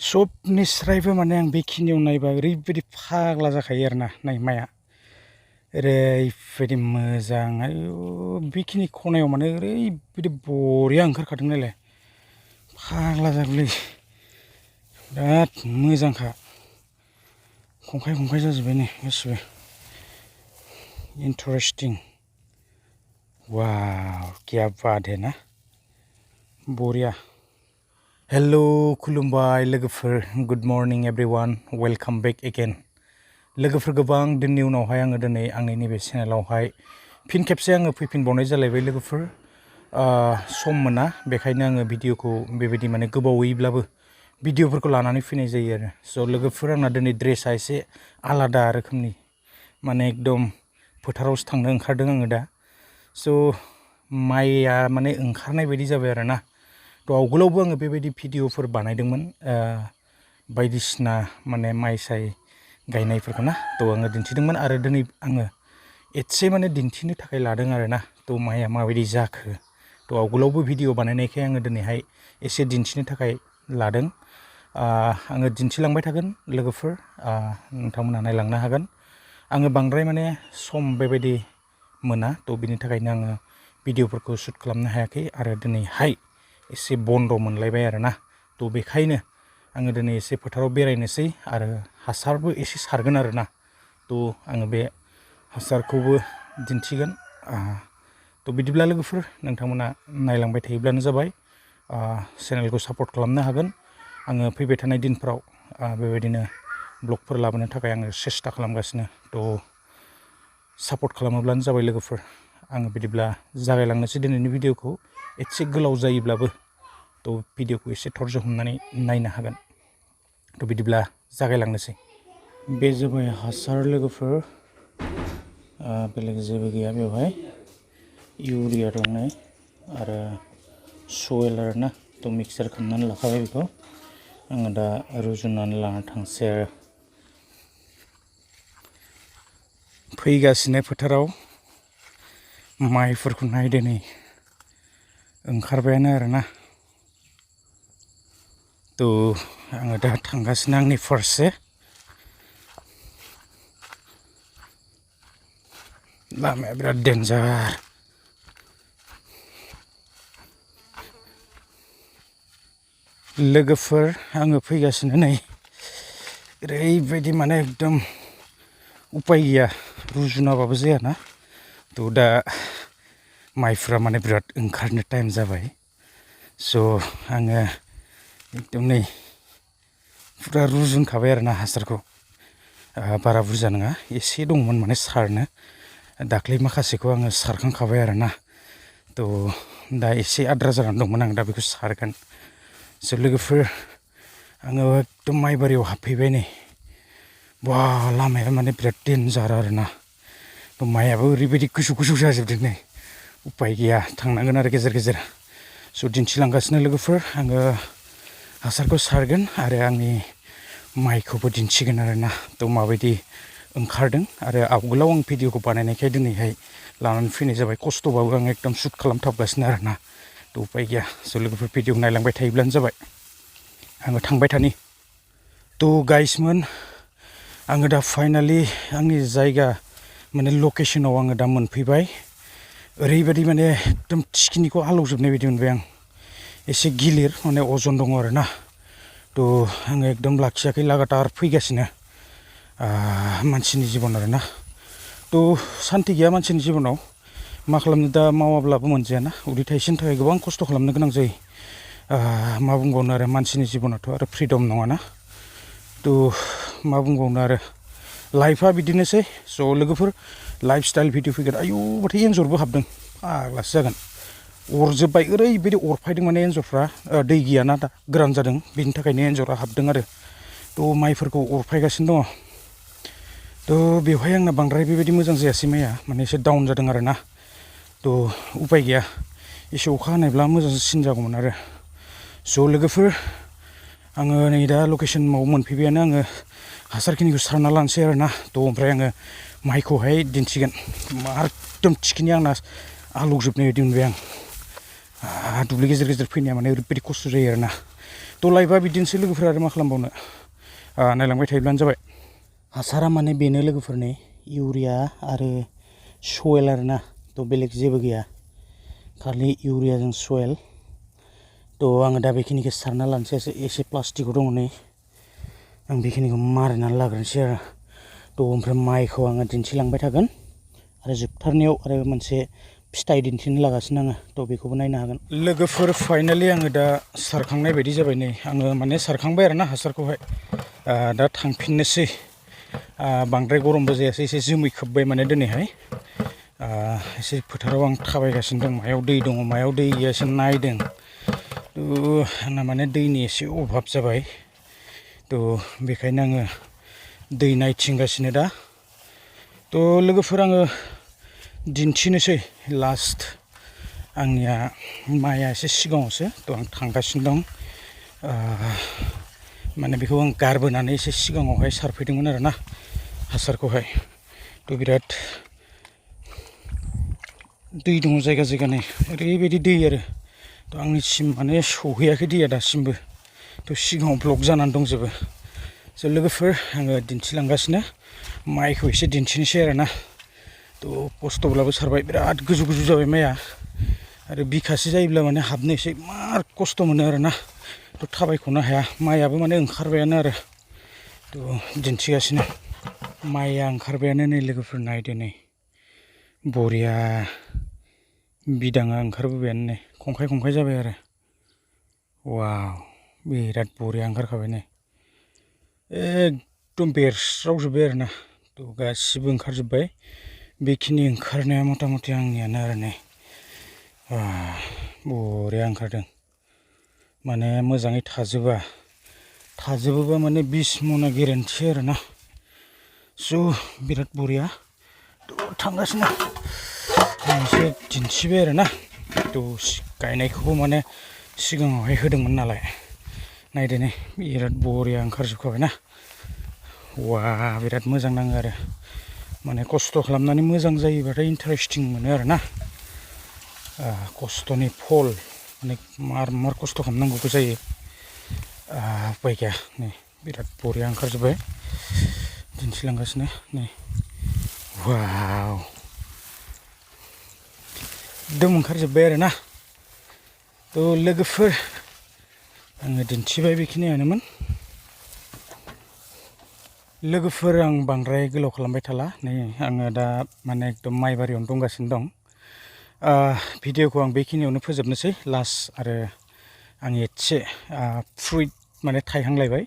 सबनिस्रायबो माने आं बेखिनियाव नायबा ओरैबायदि फाग्ला जाखायो आरोना नाय माइआ ओरैबायदि मोजां आयु बेखिनि खनायाव माने ओरैबायदि बरिया ओंखारखादों नायलाय फाग्ला जागौलै बिराद मोजांखा खंखाय खंखाय जाजोब्बाय नै गासिबो इन्टारेस्टिं वाव क्या बात है ना बरिया हेलौ खुलुमबाय लोगोफोर good morning everyone welcome back again लोगोफोर गोबां दिननि उनावहाय आङो दिनै आंनि नैबे चेनेलावहाय फिन खेबसे आङो फैफिनबावनाय जालायबाय लोगोफोर सम मोना बेखायनो आङो भिडिअखौ बेबायदि माने गोबावैब्लाबो भिडिअफोरखौ लानानै फैनाय जायो आरो स' लोगोफोर आंना दिनै ड्रेसा एसे आलादा रोखोमनि माने एकदम फोथारावसो थांनो ओंखारदों आङो दा स' माइया माने ओंखारनाय बायदि जाबाय आरो ना थ' आवगोलावबो आङो बेबायदि भिडिअफोर बानायदोंमोन बायदिसिना माने माइ साय गायनायफोरखौ ना थ' आङो दिन्थिदोंमोन आरो दिनै आङो एसे माने दिन्थिनो थाखाय लादों आरो ना थ' माइया माबायदि जाखो थ' आवगोलावबो भिडिअ बानायनायखाय आङो दिनैहाय एसे दिन्थिनो थाखाय लादों आङो दिन्थिलांबाय थागोन लोगोफोर नोंथांमोनहा नायलांनो हागोन आङो बांद्राय माने सम बेबायदि मोना थ' बिनि थाखायनो आङो भिडिअफोरखौ शुट खालामनो हायाखै आरो दिनैहाय एसे बन्द मोनलायबाय आरो ना थ' बेखायनो आङो दिनै एसे फोथाराव बेरायनोसै आरो हासारबो एसे सारगोन आरो ना थ' आङो बे हासारखौबो दिन्थिगोन थ' बिदिब्ला लोगोफोर नोंथांमोना नायलांबाय थायोब्लानो जाबाय चेनेलखौ सापर्ट खालामनो हागोन आङो फैबाय थानाय दिनफोराव बेबायदिनो ब्लगफोर लाबोनो थाखाय आङो सेस्था खालामगासिनो थ' सापर्ट खालामोब्लानो जाबाय लोगोफोर आङो बिदिब्ला जागायलांनोसै दिनैनि भिडिअखौ एसे गोलाव जायोब्लाबो थ' भिडिअखौ एसे धर्ज हमनानै नायनो हागोन थ' बिदिब्ला जागायलांनोसै बे जाबाय हासार लोगोफोर बेलेग जेबो गैया बेवहाय इउरिया दं नै आरो सयेल आरो ना थ' मिक्सार खालामनानै लाखाबाय बेखौ आङो दा रुजुनानै लाना थांसै आरो फैगासिनो फोथाराव माइफोरखौ नायदो नै ओंखारबायानो आरो ना थ' आङो दा थांगासिनो आंनि फारसे लामाया बिराद डेन्जार लोगोफोर आङो फैगासिनो नै ओरैबायदि माने एकदम उपाय गैया रुजुनाबाबो जायाना थ' दा माइफ्रा माने बिराद ओंखारनो टाइम जाबाय स' आङो एकदम नै फुरा रुजुनखाबाय आरो ना हासारखौ बारा बुरजा नङा एसे दंमोन माने सारनो दाख्लै माखासेखौ आङो सारखांखाबाय आरो ना थ' दा एसे आद्रा जानानै दंमोन आं दा बेखौ सारगोन स' लोगोफोर आङो एकदम माइबारियाव हाबफैबाय नै बा लामाया माने बिराद डेन्जार आरो ना थ' माइयाबो ओरैबायदि गोजौ गोजौ जाजोबदों नै उपाय गैया थांनांगोन आरो गेजेर गेजेर स' दिन्थिलांगासिनो लोगोफोर आङो हासारखौ सारगोन आरो आंनि माइखौबो दिन्थिगोन आरो ना थ' माबायदि ओंखारदों आरो आवगोलाव आं भिडिअखौ बानायनायखाय दिनैहाय लानानै फैनाय जाबाय खस्थ'बाबो आं एकदम शुट खालामथाबगासिनो आरो ना थ' उपाय गैया स' लोगोफोर भिडिअ नायलांबाय थायोब्लानो जाबाय आङो थांबाय थानि थ' गाइसमोन आङो दा फाइनालि आंनि जायगा माने लकेसनाव आङो दा मोनफैबाय ओरैबायदि माने एकदम थिखिनिखौ आलौजोबनाय बायदि मोनबाय आं एसे गिलिर माने अजन दङ आरो ना थ' आङो एकदम लाखियाखै लागातार फैगासिनो मानसिनि जिबन आरो ना थ' सान्ति गैया मानसिनि जिबनाव मा खालामनो दा मावाब्लाबो मोनजायाना उदै थाइसेनि थाखाय गोबां खस्थ' खालामनो गोनां जायो मा बुंबावनो आरो मानसिनि जिबनाथ' आरो फ्रिदम नङाना थ' मा बुंबावनो आरो लाइफआ बिदिनोसै स' लोगोफोर लाइफ स्टाइल भिडिअ फैगोन आयौ माथो एन्जरबो हाबदों फाग्लासो जागोन अरजोब्बाय ओरैबायदि अरफायदों माने एन्जरफ्रा दै गैयाना दा गोरान जादों बेनि थाखायनो एन्जरा हाबदों आरो थ' माइफोरखौ अरफायगासिनो दङ थ' बेवहाय आंना बांद्राय बेबायदि मोजां जायासै माइया माने एसे डाउन जादों आरो ना थ' उपाय गैया एसे अखा हानायब्ला मोजांसिन जागौमोन आरो स' लोगोफोर आङो नै दा लकेसनाव मोनफैबायानो आङो हासारखिनिखौ सारना लानोसै आरो ना थ' ओमफ्राय आङो माइखौहाय दिन्थिगोन एकदम थिखिनि आंना आलौजोबनाय बायदि मोनबाय आं दुब्लि गेजेर गेजेर फैनाया माने ओरैबायदि खस्थ' जायो आरो ना लाइफआ बिदिनोसै लोगोफोर आरो मा खालामबावनो नायलांबाय थायोब्लानो जाबाय हासारा माने बेनो लोगोफोरनि इउरिया आरो सयेल आरोना बेलेग जेबो गैया खालि इउरियाजों सयेल आङो दा बेखिनिखौ सारना लानोसै एसे प्लास्टिकआव दङ नै आं बेखिनिखौ मारिनानै लाग्रोनोसै आरो ओमफ्राय माइखौ आङो दिन्थिलांबाय थागोन आरो जोबथारनायाव आरो मोनसे फिथाइ दिन्थिनो लागासिनो आङो बेखौबो नायनो हागोन लोगोफोर फाइनालि आङो दा सारखांनाय बायदि जाबाय नै आङो माने सारखांबाय आरोना हासारखौहाय दा थांफिननोसै बांद्राय गरमबो जायासै एसे जोमै खोबबाय माने दिनैहाय एसे फोथाराव आं थाबायगासिनो दं मायाव दै दङ मायाव दै गैया एसे नायदों आंना माने दैनि एसे अभाब जाबाय बेखायनो आङो दै नायथिंगासिनो दा लोगोफोर आङो दिन्थिनोसै लास्ट आंनिया माइआ एसे सिगाङावसो आं थांगासिनो दं माने बेखौ आं गारबोनानै एसे सिगाङावहाय सारफैदोंमोन आरोना हासारखौहाय बिराद दै दङ जायगा जायगानि ओरैबायदि दै आरो आंनिसिम माने सहैयाखै दैया दासिमबो सिगाङाव ब्लक जानानै दंजोबो लोगोफोर आङो दिन्थिलांगासिनो माइखौ एसे दिन्थिनोसै आरोना खस्थ'ब्लाबो सारबाय बिराद गोजौ गोजौ जाबाय माइआ आरो बिखासे जायोब्ला माने हाबनो एसे मार खस्थ' मोनो आरोना थाबायख'नो हाया माइआबो माने ओंखारबायानो आरो दिन्थिगासिनो माइआ ओंखारबायानो नै लोगोफोर नायदो नै बरिया बिदाङा ओंखारबोबायानो नै खंखाय खंखाय जाबाय आरो वाव बिराद बरिया ओंखारखाबाय नै एकदम बेरस्रावजोब्बाय आरोना गासिबो ओंखारजोब्बाय बेखिनि ओंखारनाया मथा मथि आंनियानो आरो नै बरिया ओंखारदों माने मोजाङै थाजोबोबा माने 20 मना गेरेन्टि आरोना बिराद बरिया थांगासिनो एसे दिन्थिबाय आरोना गायनायखौबो माने सिगाङावहाय होदोंमोन नालाय नायदो नै बिराद बरिया ओंखारजोबखाबायना बिराद मोजां नाङो आरो माने खस्थ' खालामनानै मोजां जायोबाथाय इन्टारेस्टिं मोनो आरोना खस्थ'नि फल माने मार खस्थ' खालामनांगौबो जायो उपाय गैया नै बिराद बरिया ओंखारजोब्बाय दिन्थिलांगासिनो नै वाव एकदम ओंखारजोब्बाय आरोना लोगोफोर आङो दिन्थिबाय बेखिनियानोमोन लोगोफोर आं बांद्राय गोलाव खालामबाय थाला नै आङो दा माने एकदम माइबारियावनो दंगासिनो दं भिडिअखौ आं बेखिनियावनो फोजोबनोसै लास्ट आरो आं एसे फ्रुइट माने थाइहांलायबाय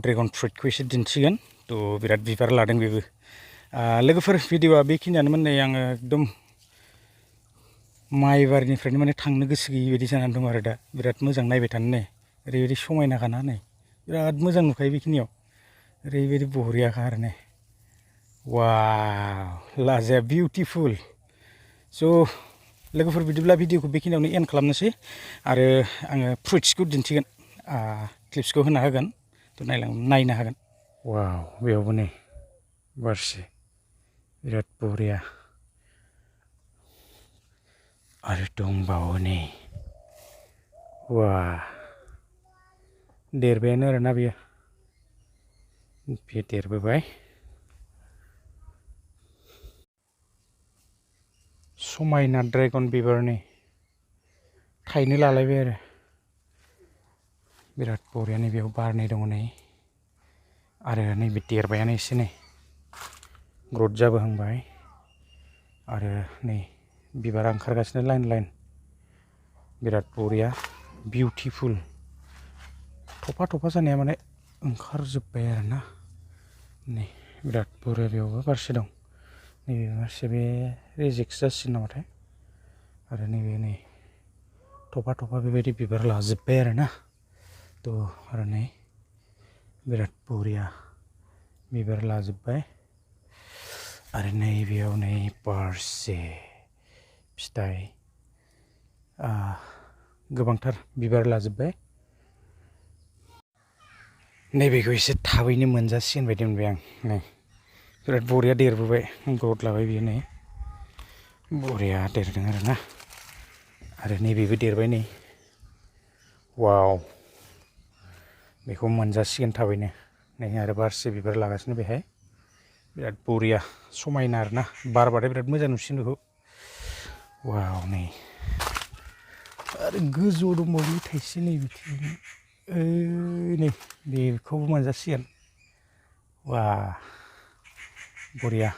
ड्रेगन फ्रुइटखौ एसे दिन्थिगोन बिराद बिबार लादों बेबो लोगोफोर भिडिअआ बेखिनियानोमोन नै आङो एकदम माइबारिनिफ्रायनो माने थांनो गोसो गैयि बायदि जानानै दं आरो दा बिराद मोजां नायबाय थानो नै ओरैबायदि समायनाखाना नै बिराद मोजां नुखायो बेखिनियाव ओरैबायदि बरियाखा आरो नै वाव लाजाया बिउटिफुल लोगोफोर बिदिब्ला भिडिअखौ बेखिनियावनो एन्ड खालामनोसै आरो आङो फ्रुइट्सखौ दिन्थिगोन क्लिप्सखौ होना होगोन नायनो हागोन वाव बेयावबो नै बारसे बिराद बरिया आरो दंबावो नै देरबायानो आरोना बेयो देरबोबाय समायना ड्रेगन बिबारनि थाइनो लालायबाय आरो बिराद बरिया नै बेयाव बारनै दङ नै आरो नैबे देरबायानो एसे नै ग्रथ जाबोहांबाय आरो नै बिबारा ओंखारगासिनो लाइन लाइन बिराद बरिया बिउटिफुल थफा थफा जानाया माने ओंखारजोब्बाय आरोना नै बिराद बरिया बेयावबो बारसे दं नैबे बारसे बे रिजेक्ट जासिगोन नामाथाय आरो नैबे नै थफा थफा बेबायदि बिबार लाजोब्बाय आरोना आरो नै बिराद बरिया बिबार लाजोब्बाय आरो नैबेयाव नै बारसे फिथाइ गोबांथार बिबार लाजोब्बाय नैबेखौ एसे थाबैनो मोनजासिगोन बायदि मोनबाय आं नै बिराद बरिया देरबोबाय ग्रथ लाबाय बियो नै बरिया देरदों आरोना आरो नैबेबो देरबाय नै वाव बेखौ मोनजासिगोन थाबैनो नै आरो बारसे बिबार लागासिनो बेहाय बिराद बरिया समायना आरोना बारबाथाय बिराद मोजां नुसिगोन बेखौ वाव नै आरो गोजौआव दंबावो थाइसे नै बिथिं नै बेखौबो मोनजासिगोन वा बरिया